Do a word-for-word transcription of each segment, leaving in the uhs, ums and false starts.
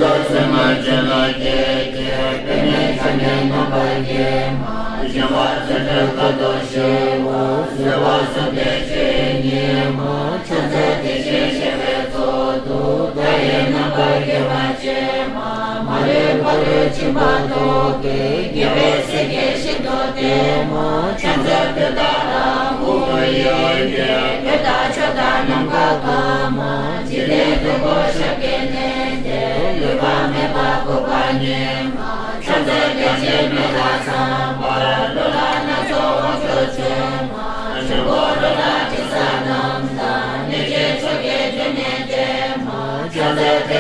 ཚད་མ་ཅན་ལ་སྐྱེས་ཏེ། པདྨས་ཕྱག་ནི་རྣམ་པར་བརྒྱན་མ། བཞེངས་པ་བརྩོན་འགྲུས་ཁ་དོག་ཞི་བ། བཟོད་པ་གསུམ་ལྡན་ཆོས་ཉིད་མ། ཕྱག་འཚལ་བདེ་ཆེན་ཞི་བའི་གཙུག་ཏུ། མཐའ་ཡས་རྣམ་པར་རྒྱལ་བ་ཆེན་མ། མ་ལུས་ཕ་རོལ་ཕྱིན་པ་ཐོབ་པའི། རྒྱལ་བའི་སྲས་ཀྱི་ཞབས་ཏོག་སྟེ་མ། ཕྱག་འཚལ་བོད་དང་རང་དབུ་ཡི་གེ། བོད་དང་ཆོས་དང་ནམ་མཁའ་གང་མ། འཇིག་རྟེན་དུས་འཁོར་ཞབས་ཀྱིས་མནན་ཏེ། ལུས་པ་མེད་པར་འགུགས་པ་ཉིད་མ། ཕྱག་འཚལ་བདེ་ཆེན་མི་ལ་ཚངས་པར། བློ་ལ་སྣ་ཚོགས་དབང་ཕྱུག་མཚོན་མ། འབྱུང་པོ་རོ་ལངས་དྲི་ཟ་རྣམས་དང་། གནོད་སྦྱིན་ཕྱོགས་ཀྱི་རྒྱུད་ནི་བརྟན་མ། ཕྱག་འཚལ་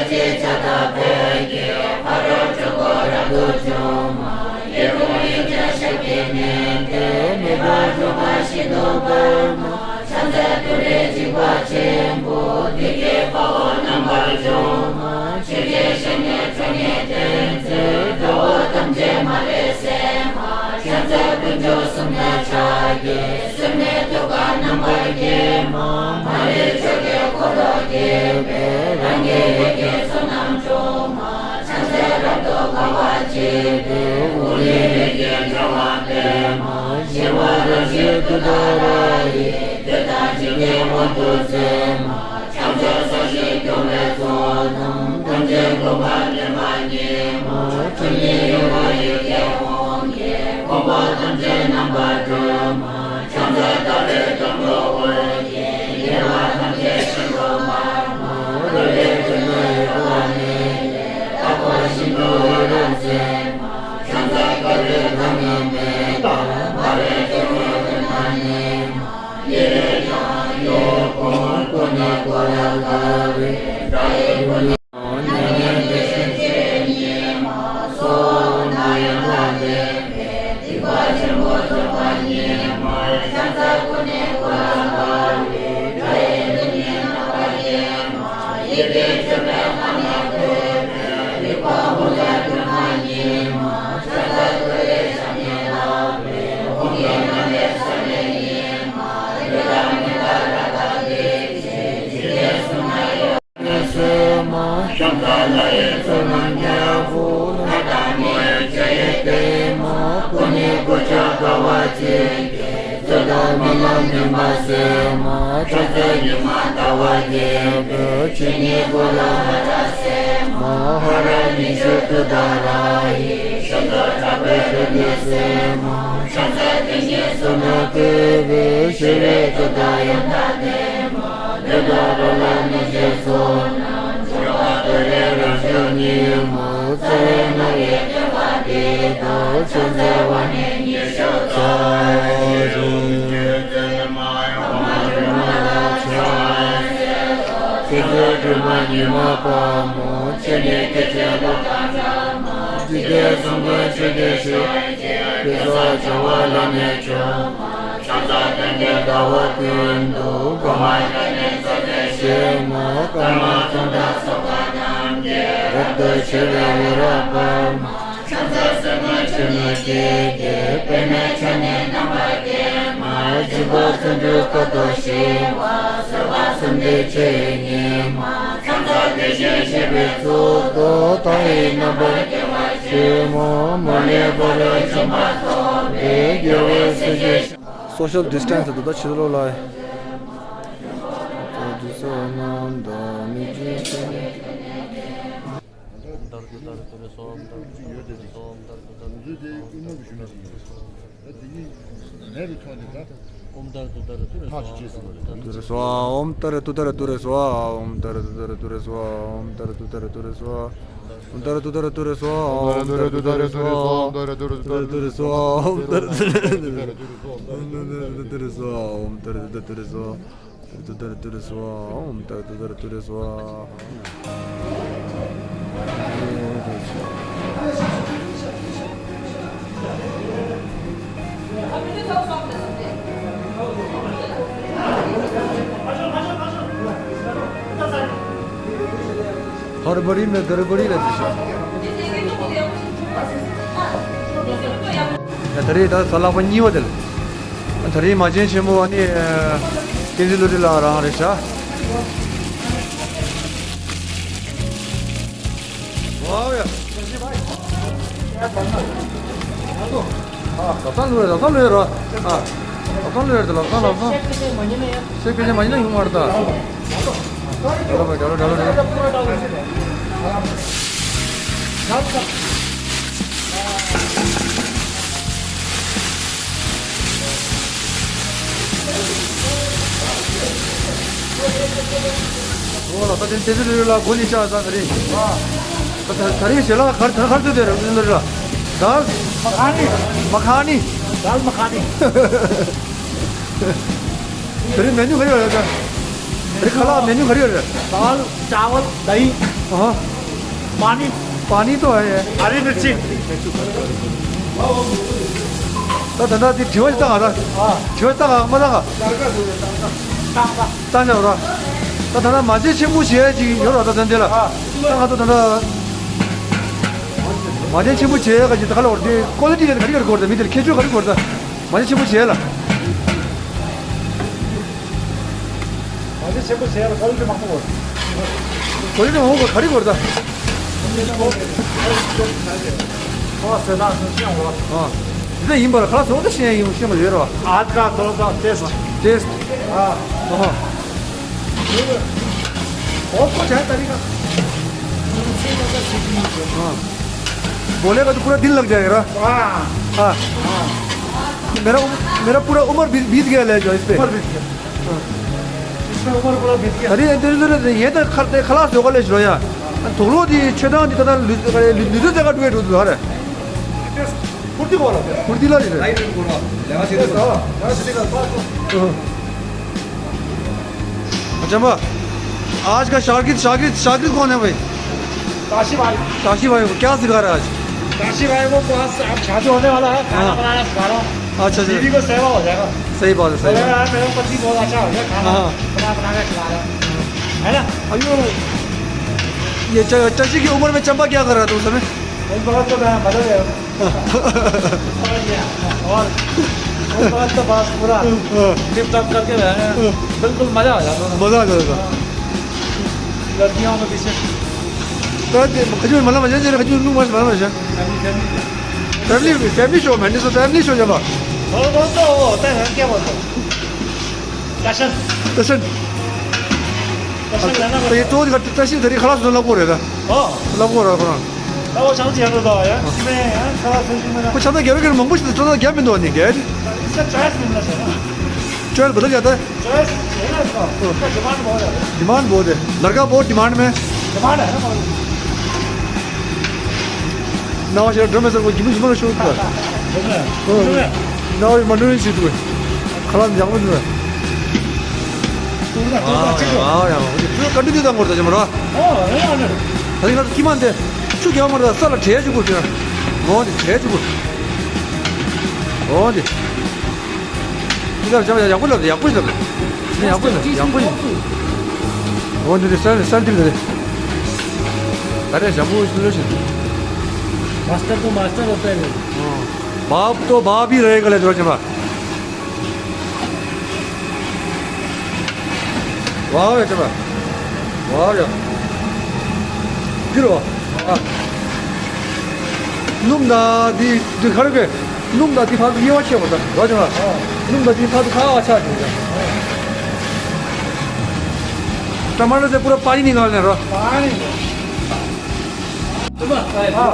ཏདྱ་ཐཱ་ཀ་ཡི་གེ། ཕ་རོལ་འཁྲུལ་འཁོར་རབ་ཏུ་འཇོམས་མ། ཡེ་ཤེས་དབང་ཕྱུག་ཞབས་ཀྱིས་མནན་ཏེ། མེ་ཏོག་འབྱུང་བ་ཤིན་ཏུ་དཀར་མ། ཕྱག་འཚལ་ཏུ་རེ་འཇིགས་པ་ཆེན་པོ། བདུད་ཀྱི་དཔའ་བོ་རྣམ་པར་འཇོམས་མ། ཆོས་རྒྱལ་སྲས་ནི་ཁྲོ་གཉེར་ལྡན་མཛད། དགྲ་བོ་ཐམས་ཅད་མ་ལུས་གསོད་མ། ཕྱག་འཚལ་དཀོན་མཆོག་གསུམ་མདའ་ཕྱག་རྒྱའི། གསོད་མའི་ཐུགས་ཀར་རྣམ་པར་བརྒྱན་མ། མ་ལུས་ཕྱོགས་ཀྱི་འཁོར་ལོ་བརྒྱན་པའི། རང་གི་འོད་ཀྱི་ཚོགས་རྣམས་འཁྲུགས་མ། ཕྱག་འཚལ་རབ་ཏུ་དགའ་བ་བརྗིད་པའི། དབུ་ཡི་འོད་ཀྱི་ཕྲེང་བ་སྤེལ་མ། བཞད་པ་རབ་བཞད་ཏུཏྟཱ་ར་ཡིས། བདུད་དང་འཇིག་རྟེན་དབང་དུ་མཛད་མ། ཕྱག་འཚལ་ས་གཞི་སྐྱོང་བའི་ཚོགས་རྣམས། ཐམས་ཅད་མགོན་པོ་མཉེས་པ་ཉིད་མ། ཁྲོ་གཉེར་ཡུ་བ་ཡི་གེ་དབང་གིས། ཕུང་པོ་ཐམས་ཅད་རྣམ་པར་སྒྲོལ་མ། ཕྱག་འཚལ་ཏཱ་ལའི་སྐྱབས་འགྲོ་འོད་ཀྱིས། དགེ་བ་ཐམས་ཅད་ཤིན་ཏུ་སྤངས་མ། རོལ་པའི་སྒྲོན་མེ་ཡོལ་བ་མེད་པས། རྟག་ཏུ་ཤིན་ཏུ་འོད་རབ་མཛད་མ། ཕྱག་འཚལ་ཏཱ་ལའི་བཀའ་ནི་མེད་པར། སྨྲ་བའི་སྐད་དབྱངས་ཀུན་ལ་སྙན་མ། ཡེ་ནས་ཀྱང་ཡོད་ཀུན། ཀུན་ནས་གོ་ལ་དགའ་བའི། སྒྲ་ཡི་སྒོ་ནས། མྱ་ངན་འདས་ཞི་བྱེད་ཉིད་མ། གཙོ་བོ་ནད་ཡམས་ལས་འདས་པའི། སྡིག་པ་ཆེན་པོ་སྦྱོང་བ་ཉིད་མ། ཕྱག་འཚལ་ཀུན་ནས་གོ་ལ་དགའ་བའི། སྒྲ་ཡི་སྡུག་བསྔལ་རྣམ་པར་ཉེན་མ། ཡི་གེ་བཅུ་པའི་ཁ་ནས་ཐོས་པའི། རིག་པ་ཧཱུྃ་ལས་སྒྱུར་མ་ཉིད་མ། ཕྱག་འཚལ་ཏུ་རེ་ཞབས་ནི་བརྡབས་པའི། ཧཱུྃ་གི་རྣམ་པའི་ས་བོན་ཉིད་མ། ཏུཏྟཱ་མི་ཏྲ་རཀྟ་དྷཱིཿཅས། འཇིག་རྟེན་གསུམ་ན་གཡོ་བའི་གསོད་མ། ཕྱག་འཚལ་ལྷ་ཡི་ཚོགས་རྣམས་ཀྱང་། ཧཱུྃ། ལྷ་དང་མིའི་སྤྱན་ནི་བསྟིམ་མ། སྐུ་ནི་སྐུ་ཕྱྭ་དགའ་བ་ཆེ་གེ། རྩོད་དང་རྨི་ལམ་ངན་པ་སེལ་མ། ཕྱག་འཚལ་ཉི་མ་ཟླ་བ་རྒྱས་པའི། ཕྱི་ནི་ཀུ་ལུ་ཧ་ར་སེ་མ། ཧ་ར་ཉི་ཤུ་ཏུཏྟཱ་ར་ཡིས། ཞབས་ཏོག་དྲག་པོའི་སྒྲོན་ནི་སེལ་མ། ཕྱག་འཚལ་ཏིང་ངེ་འཛིན་ལ་བསྐུལ་བའི། ཞི་བའི་ཏུཏྟཱ་ཡང་དག་ལྡན་མ། འདོད་དང་རོ་ལངས་གནོད་སྦྱིན་ཚོགས་རྣམས། སྐྱོབ་པ་ཏུ་རེ་རབ་བཞུགས་ཉིད་མ། རྩ་བའི་སྨྲ་བའི་བསྟོད་པ་འདི་དག་ཕྱག་འཚལ་བ་ནི་ཉི་ཤུ་རྩ། ཆོས་རྩེ་སྒྲོལ་མ་ཉི་མ་དཔའ་མོ། ཁྱེད་ནི་སྐད་ཅིག་གློག་དང་འདྲ་མ། འཇིག་རྟེན་གསུམ་མགོན་ཆོས་ཀྱི་ཞལ་གྱི། གེ་སར་བྱ་བ་ལམ་ནས་བྱོན་མ། ཕྱག་འཚལ་སྟོན་ཀའི་ཟླ་བ་ཀུན་ཏུ། གོ་འཕང་མྱ་ངན་འདས་པའི་ཞིང་མ། ཀརྨ་ཐོན་དང་ཚོགས་པ་རྣམས་ཀྱིས། རབ་ཏུ་ཕྱེ་བའི་འོད་རབ་འབར་མ། ཕྱག་འཚལ་བསོད་སྔགས་ཆོས་ཉིད་ཀྱི་རྒྱལ། པདྨས་ཕྱག་ནི་རྣམ་པར་བརྒྱན་མ། འཇིགས་པ་བརྩོན་འགྲུས་ཁ་དོག་ཞི་བ། བཟོད་པ་གསུམ་ལྡན་ཆོས་ཉིད་མ། ཕྱག་འཚལ་དེ་བཞིན་གཤེགས་པའི་གཙུག་ཏུ། མཐའ་ཡས་རྣམ་པར་རྒྱལ་བ་ཆེན་མོ། མ་ལུས་ཕ་རོལ་ཕྱིན་པ་ཐོབ་པའི། རྒྱལ་བའི་སྲས་ཀྱི། Social distance དུ་ད་ཕྱི་ལོགས་ལ། ཏུ་རེ་སྭཱ་ཧཱ། ཨོཾ་ཏུ་རེ་ཏུ་ཏུ་རེ་ཏུ་རེ་སྭཱ་ཧཱ། ཨོཾ་ཏུ་རེ་ཏུ་ཏུ་རེ་ཏུ་རེ་སྭཱ་ཧཱ། ཨོཾ་ཏུ་རེ་ཏུ་ཏུ་རེ་ཏུ་རེ་སྭཱ་ཧཱ། ཨོཾ་ཏུ་རེ་ཏུ་ཏུ་རེ་ཏུ་རེ་སྭཱ་ཧཱ། ཨོཾ་ཏུ་རེ་ཏུ་ཏུ་རེ་ཏུ་རེ་སྭཱ་ཧཱ། ཨོཾ་ཏུ་རེ་ཏུ་ཏུ་རེ་ཏུ་རེ་སྭཱ་ཧཱ། ཨོཾ་ཏུ་རེ་ཏུ་ཏུ་རེ་སྭཱ་ཧཱ། ཨོཾ་ཏུ་རེ་ཏུ་ཏུ་རེ་སྭཱ་ཧཱ། हड़बड़ी में गड़बड़ी रहती है। ད་རེས་ད་གཟའ་ལྷག་པ་གཉིས་པ་དེ་ལ། ད་རེས་མ་བྱན་ཆེན་མོ་ཨ་ནི་བསྟན་འཛིན་བློ་གྲོས་ལགས་རང་རེད་ཤག་ཨོ་ཡ། ཨ། ལ་ས་ལུ་རེད། ལ་ས་ལུ་རེད། ཨ། ལ་ས་ལུ་རེད། ལ་ས་ལ་ས། ཤེག་ཀེ་ཇེ་མ་ཉིན་ན་ཡོང་མ་རེད། ཤེག་ཀེ་ཇེ་མ་ཉིན་ན་ཡོང་མ་རེད་ད། ད་ལ་བ་ད་ལ་ད་ལ་ད་ལ། ཨོ་ལ་ད་དེ་དེ་ཚོ་ལ་གོ་ནི་ཆ་ས་རེད། ད་ད་རེས་ཞལ་ལག་གར་ད་གར་ཚོད་དེ་རེད། འདི་ར། دال مکھانی. مکھانی. دال مکھانی. དེ་རིང་མེ་ནུ་ག་རེ་ཡོད་རེད་ད། དེ་རིང་ཁ་ལག་མེ་ནུ་ག་རེ་ཡོད་རེད། دال، چاول، دہی، ཨ་ཧ། پانی. پانی تو ہے. ہری مرچی. ད་ད་ད་དེ་དྲི་བ་ཞིག་བཏང་ང་ད། ཨ། དྲི་བ་བཏང་ང་མ་བཏང་ང་། བཏང་ང་། བཏང་ང་ར། ད་ད་ད་མ་བྱན་ཆེན་པོ་བྱེད་ཡ་ཅིག་ཡོད་ར་ད་ད་འདི་ལ། ཨ། ད་ང་ཚོ་ད་ད་མ་བྱན་ཆེན་པོ་བྱེད་ཡ་ག་ཅིག་ད་ག་ལ་བར་དེ་ཀོ་ལི་ཊི་དེ་ག་རེ་ག་རེ་དགོས་རེད། མི་དེར་ཁྱད་ཆོས་ག་རེ་དགོས་རེད་ད། མ་བྱན་ཆེན་པོ་བྱེད་ལ། མ་བྱན་ཆེན་པོ་བྱེད་ལ་ཀོ་ལི་ཊི་མང་པོ་དགོས། ཀོ་ལི་ཊི་མང་པོ་ག་རེ་དགོས་རེད་ད། ཨ། འདི་ཡིན་པར་ཁ་སོ་ད་ཤེས་ཡིན་ཤེས་མ་ཡོད་རོ། आज का थोड़ा सा टेस्ट. टेस्ट. हाँ। ओहो। बहुत कुछ है तरीका। हाँ। बोलेगा तो पूरा दिन लग जाएगा ना। हाँ। हाँ। मेरा उम-, मेरा पूरा उम्र बी-, बीत गया ले जो इस पे। उम्र बीत गया। हाँ। इसमें उम्र पूरा बीत गया। अरे, इधर, इधर, इधर, ये तो खर-, खलास होगा ले जो यार। थोड़ा दी छेदा दी तदा लु-, लु-, लु-, लु-, जगह डुए डुए आ रहा है। फुर्ती बोला। फुर्तीला जी रे। हाँ। अच्छा, वाह। आज का शागिर्द, शागिर्द, शागिर्द कौन है भाई? काशी भाई। काशी भाई को क्या सिखा रहा है आज? काशी भाई को बस अब शादी होने वाला है, खाना हाँ। बनाना सिखा रहा हूँ। अच्छा, अच्छा। बीवी को सेवा हो जाएगा। सही बात है, सही बोला बात। यार, मेरा पति बहुत अच्छा हो गया, खाना हाँ। बना, बना के खिला रहा है। है ना? अयो, ये च-, चाची की उम्र में चंपा क्या कर रहा था उस समय? उस वक्त तो मैं बदल गया। समझ गया। और उस वक्त तो बस पूरा हाँ। टिप टॉप करके रहे हैं। बिल्कुल मजा आ जाता था। मजा आ जाता था। लड़कियों के पीछे। ད་དེ་ཁ་ཆུ་མ་ལ་མ་བྱན་ཟེར། ཁ་ཆུ་ནུ་མ་མ་ལ་མ་བྱན། फैमिली, फैमिली शो में, नहीं तो फैमिली शो जमा। वो बोलते हो, वो होता है, क्या बोलते हो? टशन। टशन। टशन रहना तो ये पड़ता है। तो का टशन तेरी खलास होना को रहता। हाँ। लव को रहा कौन? वो चांस यार तो आया। मैं यार खलास है, मैं को छाता ग्यारह के मंगो से तो ग्यारह में दो नहीं गए। इसका चॉइस मिलना चाहिए ना। चॉइस बदल जाता है। चॉइस है ना इसका? हाँ। इसका डिमांड बहुत है। डिमांड बहुत है। लड़का बहुत डिमांड में है। डिमांड है ना बहुत। नवा शहर ड्रम में सर को जिम जिम शो कर। हाँ। नवा मंडल से तू। खलास जाओ तू। ཨ་ཡ། ཨ་ཡ། ཁྱོད་ག་འདྲ་འདི་དང་འགོར་ད་ཅི་མ་ར། ཨོ་ཨེ་ཨ་ནི། ད་ཡིན་ན་ཁྱི་མ་འདི་ཆུ་རྒྱག་མ་ར་ས་ལ་བྲེས་ཅིག་དགོས་ཀྱི། འོ་འདི་བྲེས་ཅིག་དགོས། འོ་འདི། འདི་ལ་ཡག་པོ་ལབ་ཡག་པོ་ལབ། འདི་ཡག་པོ་ལབ་ཡག་པོ་ལབ། འོ་འདི་འདི་སལ་སལ་འདི་ལ། ད་རེས་ཡག་པོ་ལོས་ཤིག། मास्टर तो मास्टर होता है। बाप तो बाप ही रहेगा ले दो जमा। ཝའོ་ཡ་ཅེ་པ། ཝའོ་ཡ། འདི་རོ། ཨ། སྣུམ་དང་འདི་འདི་ག་རེ་གི། སྣུམ་དང་འདི་ཕར་དུ་དབྱེ་བ་ཕྱེ་བ་དང་རོ་ཅེ་པ། སྣུམ་དང་འདི་ཕར་དུ་ཁ་བ་ཆགས་ཀྱི་རེད། टमाटर से पूरा पानी निकालना है रो। पानी। हाँ।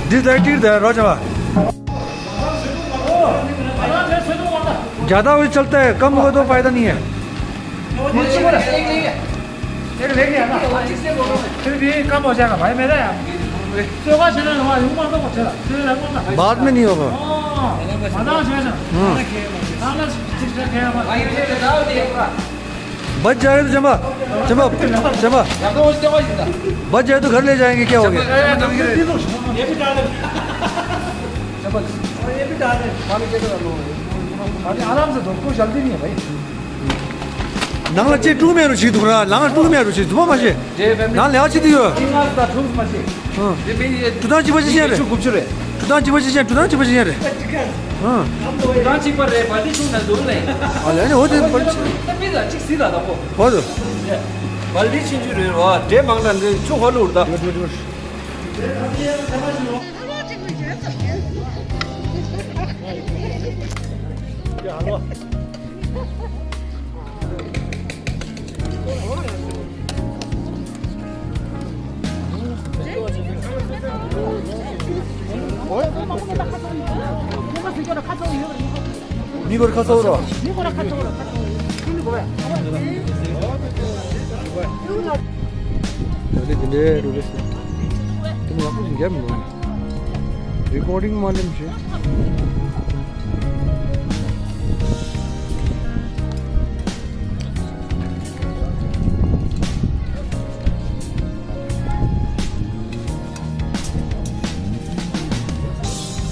डिसलाइक टिक दे, रोज हवा। ज्यादा भी चलता है, कम हुआ तो फायदा नहीं है। एक ले गया ना, फिर भी कम हो जाएगा भाई मेरा यार। बाद में नहीं होगा। हम्म। बच जाए तो जमा, जमा, जमा। बच जाए तो घर ले जाएंगे, क्या हो गया? ये भी डाल दे। ये भी डाल दे। अरे, आराम से धो, कोई जल्दी नहीं है भाई। ནང་ལ་ཅེ་ཀྲུག་མེ་རུ་ཞིག་འདུག་ར། ནང་ལ་ཀྲུག་མེ་རུ་ཞིག་འདུག་མ་ཤེས། ནང་ལ་ཡག་ཅིག་འདུག་ཡོད། ཏུ་ཏང་ཅི་པ་ཅི་ཤེས་རེད། ཆུ་དགུ་བཅུ་རེད། དང་གཅིག་པ་ཅི་ཅན་དུ་དང་གཅིག་པ་ཅི་ཅན་རེད། ཨ། དང་གཅིག་པ་རེད། བལ་ཏི་ཆུང་ན་འདུག་ལེ། ཨ་ལེ་ཨ་ནི་འོ་དེ་བལ་ཏི་ཆུང་། ད་མི་ལ་གཅིག་སྲིད་ལ་དང་པོ། འོ་དེ། བལ་ཏི་ཆུང་ཆུང་རེད་བ། འདྲེ་མང་ན་འདྲེ་ཆུ་ཧོ་ལུར་ད། མི་བར་ཁ་ཚོར་རོ། ད་ལེ་དེ་འདྲའི་རུ་རེ་སི། དེ་ནི་ཡག་པོ་ཞིག་རྒྱབ་མི་འདུག་རི་ཀོར་ཌིང་མ་ལེམ་ཞེས།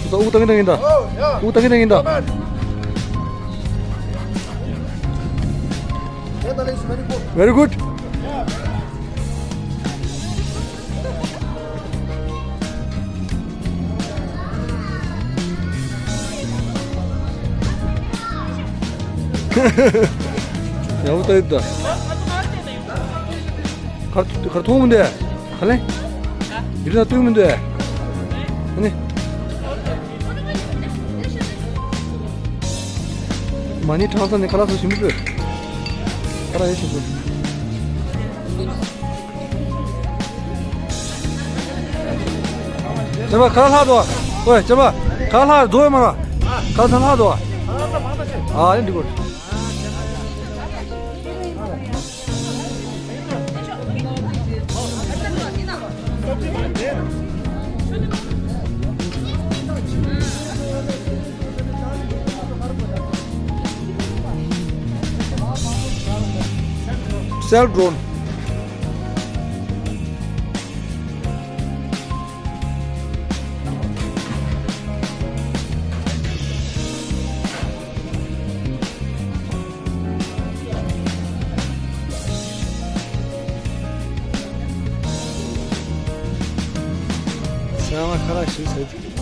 ད་དབུགས་བཏང་གི་བཏང་གི་ད། དབུགས་བཏང་གི་བཏང་གི་ད། Very good. ཡག་པོ་ལྟ་ཡོད་ད། གར་གར་མཐོང་མི་འདུག་ག་ལེ། འདི་ན་ལྟོས་མི་འདུག་ཨ་ནི། མ་ཎི་བགྲང་ས་ནས་ཁ་ལག་ཟ་ཞིམ་པོ་སྤོས། ཁ་ལག་ཡོད་ཞིམ་པོ། ཅམ་པ་ཁ་ལག་ལྷག་འདུག་ཨོའི་ཅམ་པ་ཁ་ལག་ལྷག་འདུག་མ་ར། ཁ་ལག་ལྷག་འདུག་ཨ་ཡིན་འགྲིག་གོ། Self drone. ཟ་མ་ཁ་ལག་ཞིག་ཟ།